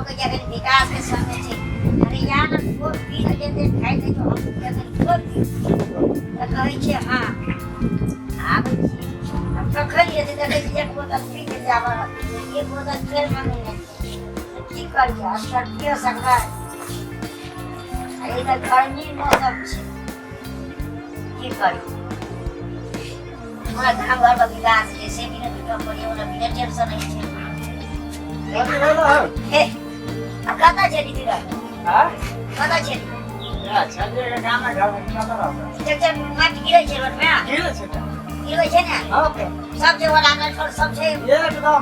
कहै छै एखन विकास के समय छै। अरे यार को पी जेते खाइ नहि तो हम एखन को पी तऽ कहै छै हँ आबै छी। आब कखन एतै? देखै छी एक बोतल पी के जाबऽ, एक बोतल फेर मंगेने छी। तऽ की करियै? असगर पियो सकबै? आ ई तऽ गर्मी मौसम छै, की करी? हमरा गाम घरमे विकास छै से बिना टूटऽ पड़ियै, ओना बिना टेंशन नहि छै। कथी भेल हौ? हे, आ कतऽ छली तू? आँ? कतऽ छली? ए, छलियै के गामे घरमे, कतऽ रहबै? ट्रैक्टर माटि गिरै छै रोडमे? गिरै छै तऽ। गिरबै छै ने? हँ तऽ। सब छै लागल छोड़ सब छै। एकदम।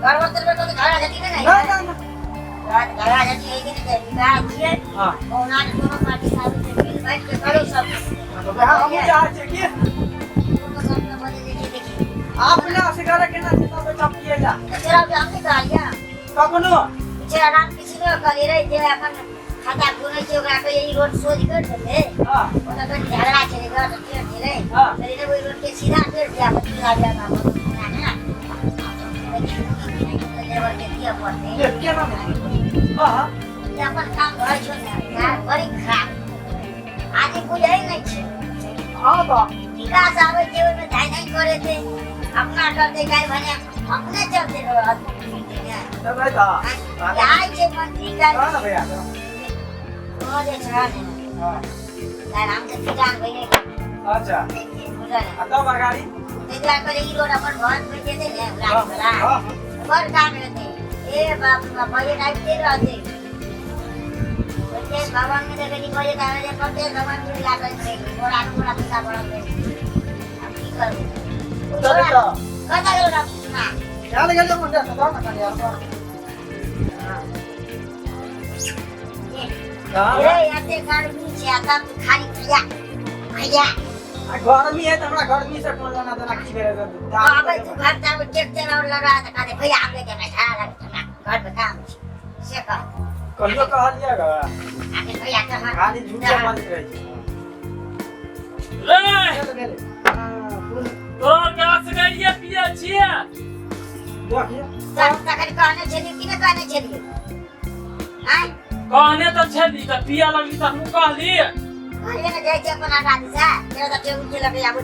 गड़बड़ तरबड़ कतौ झगड़ा झटी नहि ने? नहि नहि नहि। झगड़ा झटी होइ कि नहि? विकास छियै। हँ। कहुना के कोनो पार्टी साबित मिल बाँटि के करू सब। तऽ वएह हमहूँ चाहै छियै कि कोनो सब ने बजै छै, देखी। अपना असगरे केना छै तब चपकिए जा। तऽ तोरा हम नहि कहलियै? कखनो। बेचारा राम किसी ने कहलियै रे जे अपन खाता खुलै छै ओकरा कहियै ई रोड सोझ कर देले। हँ। ओतऽ कनि झगड़ा छलै, घर तऽ टेढ़ छलै। हँ। कहलियै रे ओहि रोड के सीधा कर दिया बचला जा ना लेबर के दिअ पड़तै। के केना नहि? हँ। ई अपन काम घर छौ ने यार, बड़ी खराब आदमी बुझै नहि छै। हँ तऽ। विकास आबै छै ओहिमे धाइ धाइ करे छै, अपना करतै काल्हि भने अपने चलते रहत ने। देबै तऽ। आइ छै मंत्री काल्हि। हँ ने भैया। ओ जे छै ने। हँ। काल्हि हम तऽ पिटान भइए गेल। अच्छा। बुझल ने? आ तब अगाडि? ताहि दुआरे कहलियै ई रोड अपन घर पर जेतै ने हँ। राजवला हँ। बड़ काम हेतै। ए बाप रे बाप, बजट आबिते रहतै। ओते भवन मे देखै छी बजट आबै छै, कते भवन मे लागल छै, बोरा बोरा पैसा भरल रहै छै। आब की करबै? चलू तऽ। कतऽ गेल रामकृष्णा? चल गेलियै मुंडा से दऽ ने कनि आर। ए एते गर्मी छै आ तब खाली भैया भैया। आ गर्मी है तऽ हमरा गर्मी से कोन लेना देना की भेलै? आबै तू घर तऽ ट्रैक्टर और लगा तऽ कहते भैया आबै के हमरा झाड़ा लगै छै, हमरा घर पे काम छै, से कह। कहियो कहलियै ग? आके भैया के हाथ। खाली झूठे बाजैत रहै छै। रे। गेल गेलै। हँ, तोरा के असगरिये पियै छियै? देखियौ। तखन कहने छलियै कि नहि कहने छलियै? आँय? कहने तऽ छली तऽ पिया लगली तऽ हमहूँ कहली। कहलियै ने जाइ छै अपन आगा दिशा तेरा तऽ टेबुल के लगे आबै।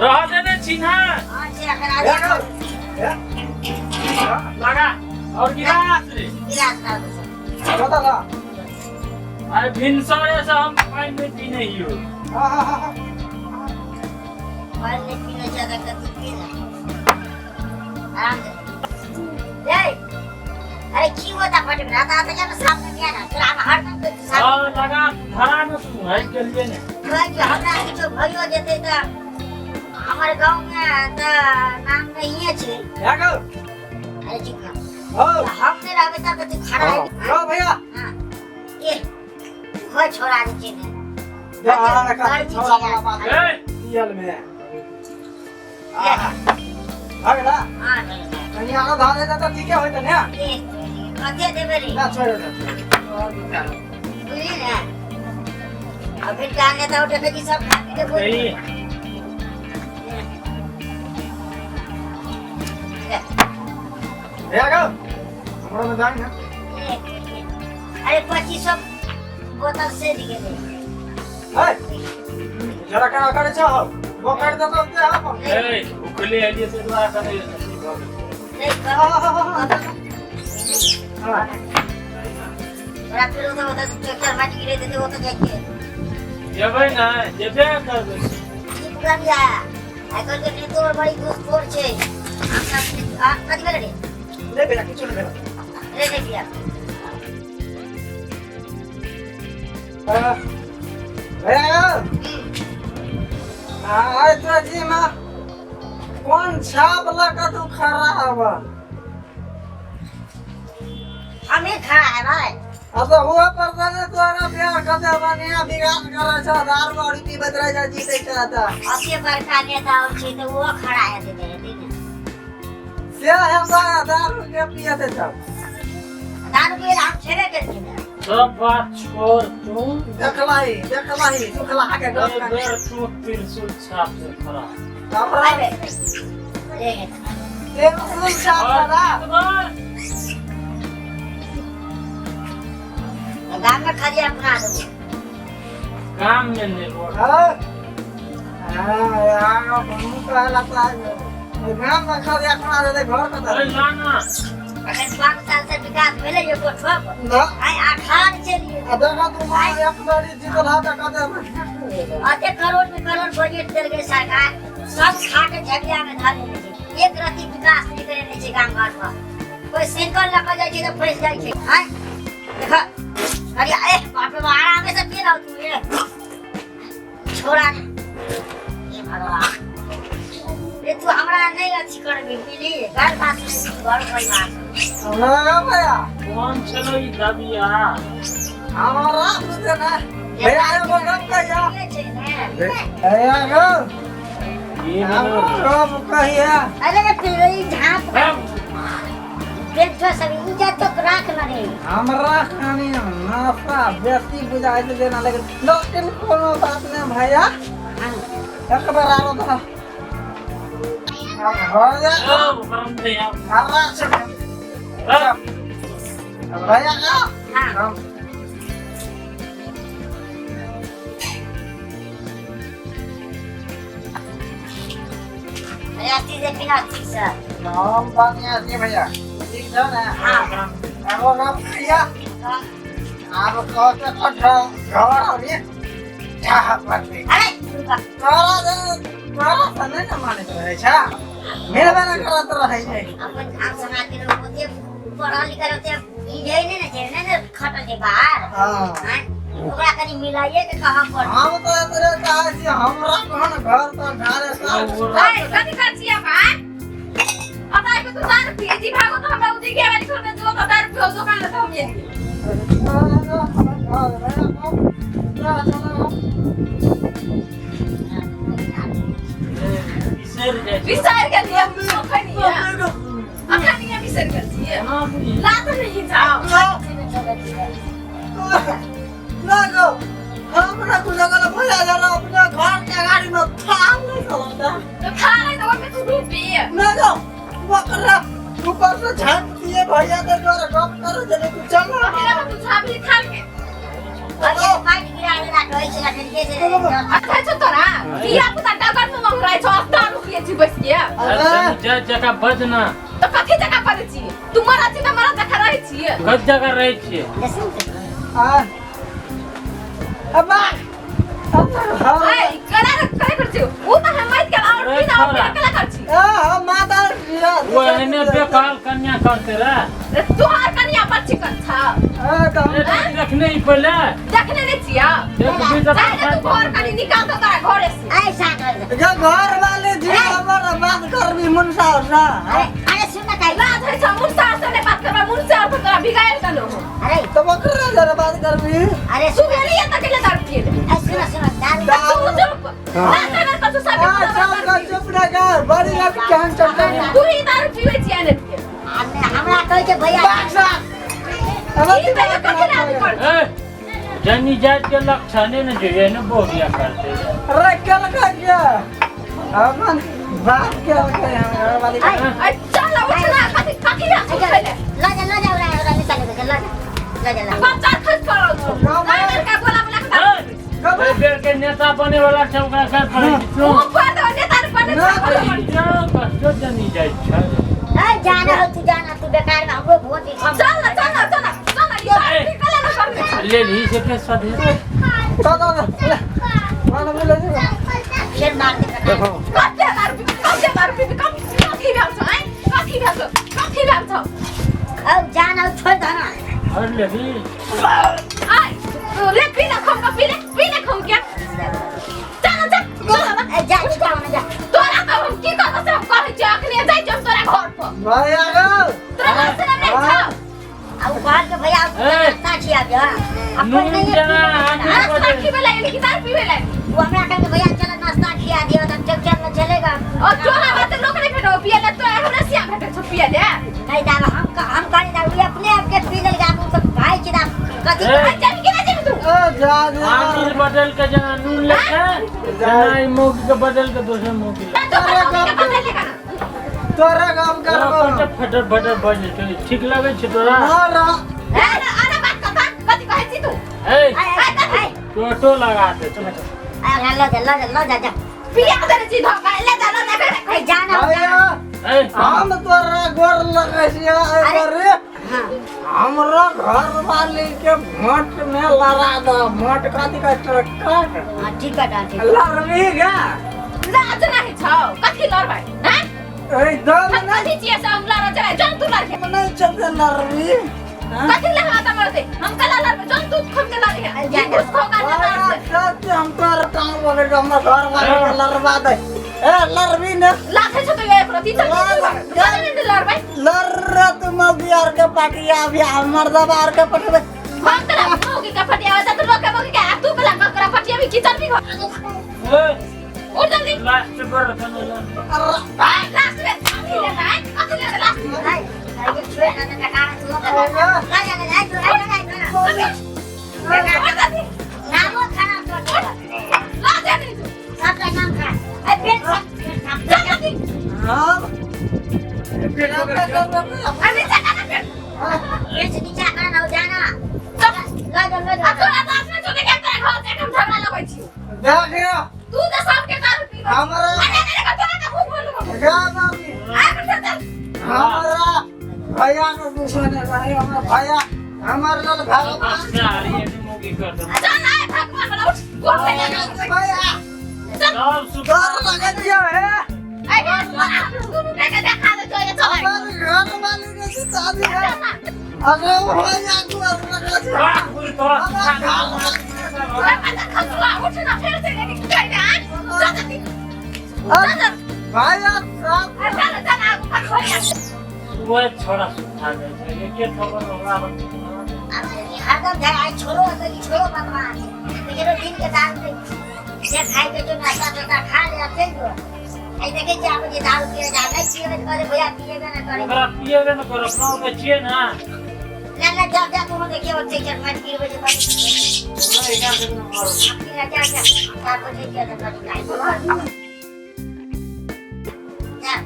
रह देने छी ने? हँ छै एखन आ। भए गेल? हे? लगा और गिलास रे। गिलास ना दे। कतऽ ला? अरे भिनसरे से हम पानि नहि पीने हियो। हँ हँ हँ हँ। पानि नहि पीने छै तऽ तू पी ने आराम से। रे अरे की होता फट में आता आता जब सामने में आना तोरा हम हरदम के सामने। हाँ लगा धरा ने तू है गेलिए ने। कहै कि हमरा किछो भयो जेतै तऽ हमर गाँव मे तऽ नाम नहिए छै। भए गेल? अरे चुप रह। हौ। हम नहि रहबै तब तऽ तू खड़ा हेबी। हौ भैया। हाँ के हो छोड़ा जे छै ने। जा ने कथी छोड़ा वाला बात। ए पियल मे आहा। भए गेला? हाँ नहीं। कनि आरो धान देता तऽ ठीके होइत ने। ए कते देबै रे? ना छोड़ि दे। बुझली ने? आ फिर कहाँ नेता उठे कि सब खा पी के बोल। नहीं। भए गेल? हमरो मे दाइ ने। अरे 2500 बोतल से दिए दे। है जरा केना करै छ हौ? बोकरि देतौ ते अपन। ए उखले एलिए से दुआरे कने अथी भऽ गेल। नहीं। हाँ, हाँ, हाँ, हाँ। हाँ। तोरा फिर उधर उधर ट्रैक्टर माटी गिरे देते वो तो जाइए। जेबै ने जेबे करबै। ई पूरा भी आया आइ काल्हि के नेतो आर बड़ी घूसखोर छै। हम सब आ कथी भेलै रे? नहि भेला, किछो नहि भेला। रे रे बिया। भैया। आइ तोरा जीमा कोन छाप लऽ कऽ तू खड़ा हब? हमें खड़ा है भाई। अब तो हुआ पर ने तोरा बियाह कते बढ़िया विकास करै छ, दारू और पीबैत रहै छ, जीतै छ तऽ। अते बड़का नेता और छै तऽ वो खड़ा है देते रहते ने। से हेता दारू के पियते छ। दारू पीए हम छेबे करती ने। सब बात छोड़ तू। देखलही देखलही सुखला के गप एहि कनी। बेर तू त्रिशूल छाप से खड़ा। हमरा ले त्रिशूल छाप और खड़ा। जीतबै। गाम में खरिया अपना देबो। गाम में नहीं रोड। हाँ हाँ यार हम कहला त गाम में खरिया खुना दे घर कत। अरे ना ना। अखन 5 साल से विकास भेलै एको ठोप। ना। आइ आखाड़ चलिए। आ देखा तू मां एक बारी जीतल हा त कते। अते करोड़ में करोड़ बजट देलकै सरकार, सब खा के झगिया में धर लेने छै। एक रत्ती विकास नहि करेने छै गाम घर पर। कोई साइकिल लऽ कऽ जाइ छै तऽ फँसि जाइ छै। आँय देख अरे ए बाप रे बाप, आरामे से पी रहल तू ए छोड़ा ने। हे भगवान रे तू हमरा नहि अथी करबी बुझली, घर बात घर परिवार। ना भैया कौन छलो ई दबिया? हमारा बुझे ना भैया एगो गप कहिया। छै ने भैया गो ये गप कहिया। अरे पीली झाँप बेचो सब इज्जत तो राख न रे। हमरा कनी नशा बेसी बुझाइ छै जेना, लेकिन लेकिन कोनो बात नहीं भैया। एक बार आरो तो हो जा। ओ बम दे यार। हमरा से भैया का हाँ अरे अस्सी से बिना अस्सी से हम बढ़िया छी भैया। ठीक छौ ने? हाँ। एगो गप कहिया। आब कह के कठ घर अभी चाह पड़तै। अरे तोरा तोरा से नहीं ने मानैत रहै छै, मिलबे नहि करत रहै छै। अपन गाम समाज के लोग ओते पढ़ल लिखल ओते ई जे नहि ने छै, नहि ने खटल छै बाहर। हाँ आँय, ओकरा कनि मिलाइए के कहऽ पड़त। हम तऽ एतरे चाहै छी हमरा कोन घर पर ढारे साल। भाई कथी कर छियै भाई? अब आइ के तू दारू पिए जी भागो तो हमरा उदी के वाली घर में जो तो दारू पियो दुकान ले तो हम ये। बिसरि जाइ छै। बिसर गेलियै अखन अखन ये बिसर गेल छियै। लात नहीं जाओ। ना गो हमरा कुछ भैया जरा अपना घर के गाड़ी में थाम नहीं चलता। तो खा रहे तो ओमे तू रूपी। ना गो बकरा ऊपर से झाँक दिए भैया तो तोरा गप करे जने तू चल ना। अकेला में तू छाबी थाल के। अरे पानि गिरा देला कहै छै अखन के छै। अच्छा छौ तोरा किया पुता डगर में मंगराइ छौ दारू पिए छी बैस के। अरे जा जगह बजना। तो कथी जगह पड़ै छी तू? मरद छी त मरद जगह रहै छी। कत जगह रहै छियै? आ अब्बा ए कला करे कर छी उ त हम मत के और पीना और पीना कला कर छी। आ हम माता वो एहने बेकाल कन्या करते रहे। तोहार कनिया पर चिकन छ। आ तो देखने ही पहिले देखने नहीं छिया। देखबी तऽ जाय ने तू घर कनी निकाल दो तोरा घरे से। ऐसा कर दे। जो घर वाले जी हमर बात करबी मुनसा सा। अरे अरे सुन ना काई। लाज है छ मुनसा से नहीं बात करबा, मुनसा से तोरा बिगाड़ देलो हो। अरे तो बकरा जरा बात करबी। अरे तू गेली त के दारू पिए ले। अरे सुन सुन दारू तू चुप लाज अगर कछु सब आ चल चुप ना कर बड़ी लग केहन चल। तू ही दारू पीवे छिया ने पिए। हमरा कहै छै भैया बाक्सा ई त कथि लाज कर। ए जनी जात के लक्षणे ने જોઈએ ने बोरिया करते। अरे कल का क्या अपन बात क्या के हम घर वाली। अरे चल उठना कथि कथि लाज उठले। ल जा ल जा ओरा ओरा निकाल दे ल जा ल जा ल। बच्चा खस पड़ल छौ ना का बोला बोला के दारू ए बेर के नेता बने वाला छै ओकरा कर पड़ै छै। ऊपर दो नेता ने बने जो कष्टो जनी जाइ छै। ए जाना हो तू जाना तू बेकार में हमरो वोट ही चल ना चल ना चल ना चल ना ये निकल ना कर। ले ली से के सधे चल चल ले मानो ले ले फिर मार दे। देखो कते दारू पी कते दारू पी कम कथि भेल छौ? आइ कथि भेल छौ? कथि भेल छौ? अब जाना छोड़ दे ना। और ले ली आइ ले पी ना खम का पी ले खम के चल चल ए जा जा ना जा। तोरा तो हम की करबो से हम कहै छियौ अखने जाइ छियौ तोरा घर पर। भैया गो तोरा घर से नहि छौ। आ उ घर के भैया नाश्ता खिया दे। अपन नून नहीं जना आदमी नाश्ता खिबे ला एली कि दारू पीबे ला? वो हमरा कह के भैया चल नाश्ता खिया दियो त चल चल न चलेगा। और तोरा बात लोक नहीं भेटो पिए ले तो हमरा सिया भेटै छौ पिए ले। नहीं दादा हम कहनी दादा उ अपने आप के पी लेल हम सब भाई छी दा कथी। ए। जाबी के ना जेबी तू? ओ जा जा आमिल बदल के जना नून लेके जना ई मौगी के बदल के दोसर मौगी ले। तोरा के बदल लेगा ना तोरा काम करबो। तोरा फटर फटर बजै छै ठीक लगै छै तोरा? ना ना अरे अरे बात कथा कथि कहै छी तू? ए आय टोटो लगा दे। आय ल जा ल जा ल जा जा पिया के छी धोखा ले जा ल जा। ए जाना भैया ए हम तोरा गोर लगै छियै अरे। हां हमरा घर वाली के भोट में लड़ा दो। भोट कथी कहै काट। हां ठीक है ठीक। लड़बी गा लाज नहीं छौ कथी लड़बै हैं? ए दम हम कथी छियै से हम लड़ चलै जन तू लड़ नहीं चलते लड़बी। कथी ले हाथ मारते हम कला लड़बै जन तू हम के लड़ी है जा घुस खो का ना सच हम तोरा टांग पकड़ के हमरा घर वाली के लड़वा दे। ए लड़बी ने लाथे छ तो एक रति चल चल लड़बै लड़ तू मौगी आर के पटिया भी हमर दबा आर के पटबे। हम तोरा मौगी के पटिया त तू लोग के मौगी के तू कला ककरा पटिया भी खिचल भी ए उठ जल्दी लास्ट पर चलो। भाई लास्ट में अथी ले भाई अथी ले लास्ट में आय ये छोड़ ना टका तू ल जा जा जा जा जा नामो खाना तो ला जा नहीं तू सबका नाम खा। ए पेट जा जल्दी। हम अरे जा ना फिर पेट से नीचा खाना ना जाना चल ल जा ल जा। तोरा लास्ट में चले के तोरा घर से हम झगड़ा लगै छी देखियो तू त सबके दारू पी हमरा अरे अरे तोरा त भूख बोलू गा मम्मी आ चल हमरा भैया के दुश्मन है हमरा भैया हमर लेल भगवान मौगी कर दे। चल आए भगवान वाला उठ गोर पे लगा भैया चल सब सुख डर लगै दियो हे। ए दुनू के देखा दे चल चल हमर घर वाली के शादी है। अरे भैया तू लगा दियो बुरी तोरा तोरा पता खसुआ उठ ना फेर से लेके चल जा चल जल्दी चल भैया सब चल चल आगू पर भैया वो छोड़ा सुखा दे छै एके खबर हमरा हरदम जाए आई छोड़ो तो छोड़ो भगवान तेरे दिन के दाल में जे खाए के जो नाश्ता नाश्ता खा ले चल जो आई देखे जे आप जे दारू पिए जा नहीं पिए करे भैया पिएबे ना करे ओकरा पिएबे न कर अपना के छियै ना ना ना जा जा तू देखिए बच्चे के मत पिए बजे पानी ओकरा एका दिन मर जा जा जा का बजे के तो पानी खाए जा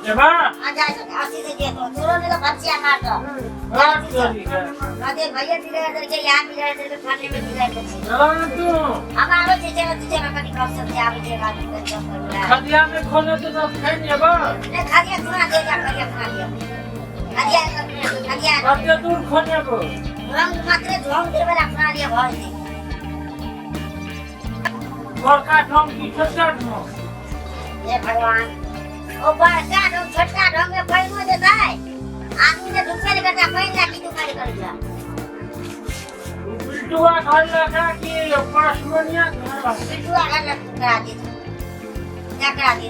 जेबा आ जा जा अस्सी से जे तो तोरो ने तो बच्चिया मार दो अरे भैया मिले इधर के यहाँ मिले इधर के फलने में मिले इधर चला ना तू हम आवे छे चलो चलो कनी गप सब से आवे छे बात कर सब कर खदिया में खोले तो सब खाइ जेबा ने खदिया खुना दे जा खदिया खुना दे खदिया खदिया कते दूर खोने को रंग मात्र ढोंग दे वाला खुना दिया भर दे बड़का ढोंग की छोटका ढोंग हे भगवान ओ बड़का ढोंग छोटका ढोंग में पैनो देता है आदमी ने ढुकबे नहीं करता पैन लाठी दुकान कर दिया बिल्टुआ घर लगा कि पासमनिया घर बिल्टुआ घर लगा करा दी क्या करा दी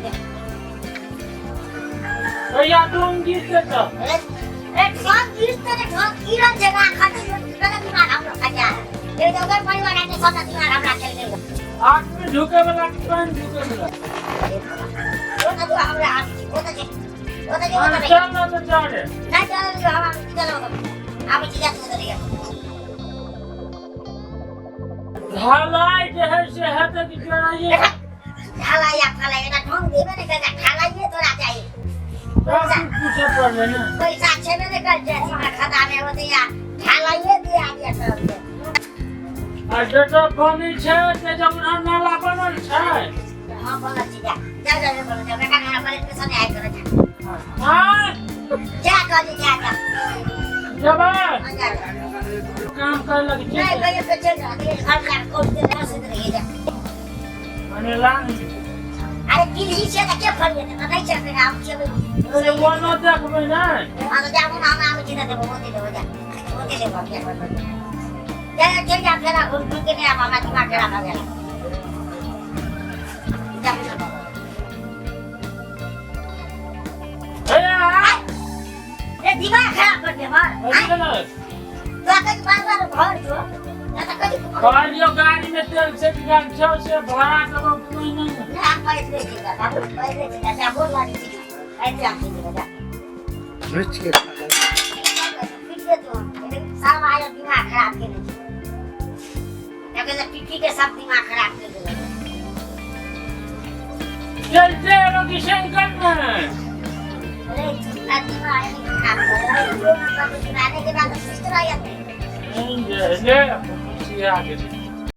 भैया ढोंग गिर के तो ए ढोंग गिरते ने ढोंग गिरल जगह खाली गलत दिमाग हम लोग खा ये तो ओकर परिवार ने सब दिमाग हमरा चल गेल आदमी ढुके वाला कि पानी ढुके वाला ओ ना तो हमरा आदमी ओ तो जे ओ तो जे ओ चल ना तो चल ना चल हम चल आब चीज तो चल गया ढलाई जे है से है त कि जोड़ाइए ढलाई या फलाई ना ढोंग देबे ने कर ढलाइए तोरा चाहिए पैसा पूछे पड़ले ना पैसा छेबे ने कर जे हमरा खाता में होते या ढलाइए दे आ दिया सब आ जतो बनी छै ते जमुना नाला बनल छै हां बनल छै जा जा जा बनल जा बेटा हमरा पर पैसा नहीं आइ कर जा हां जा कर जा जा जबा जा काम कर लग छै नहीं भैया पे चल जा घर जा कोट के ना से रह जा मने लान अरे किल ही छै त के फल गेते नहीं छै फिर आउ छै से कोनो देखबै ना हां तो जाबो ना हम आबै छी ना देबो ओते देबो जा ओते देबो जा चल जा फेरा घूम घूम के नहीं आब हमरा दिमाग खराब हो गेल जा ए दिमाग खराब कर दे मार तो कहीं बार बार घर जो ना तो कहीं कहलियो गाड़ी में तेल से गाड़ी छौ से भाड़ा करबो कोई नहीं ना पैसे दे बाबू पैसे दे जा बोल लागी छी ऐसे आके दे जा मिर्च के फिर दे तो सारा आया दिमाग खराब के दे तके पीपी के सब दिमाग खराब कर दे चल से रोगी शंकर में अरे दिमाग खराब कर दे के बाद सुस्त रह जाते नहीं ले बिहा गेलै।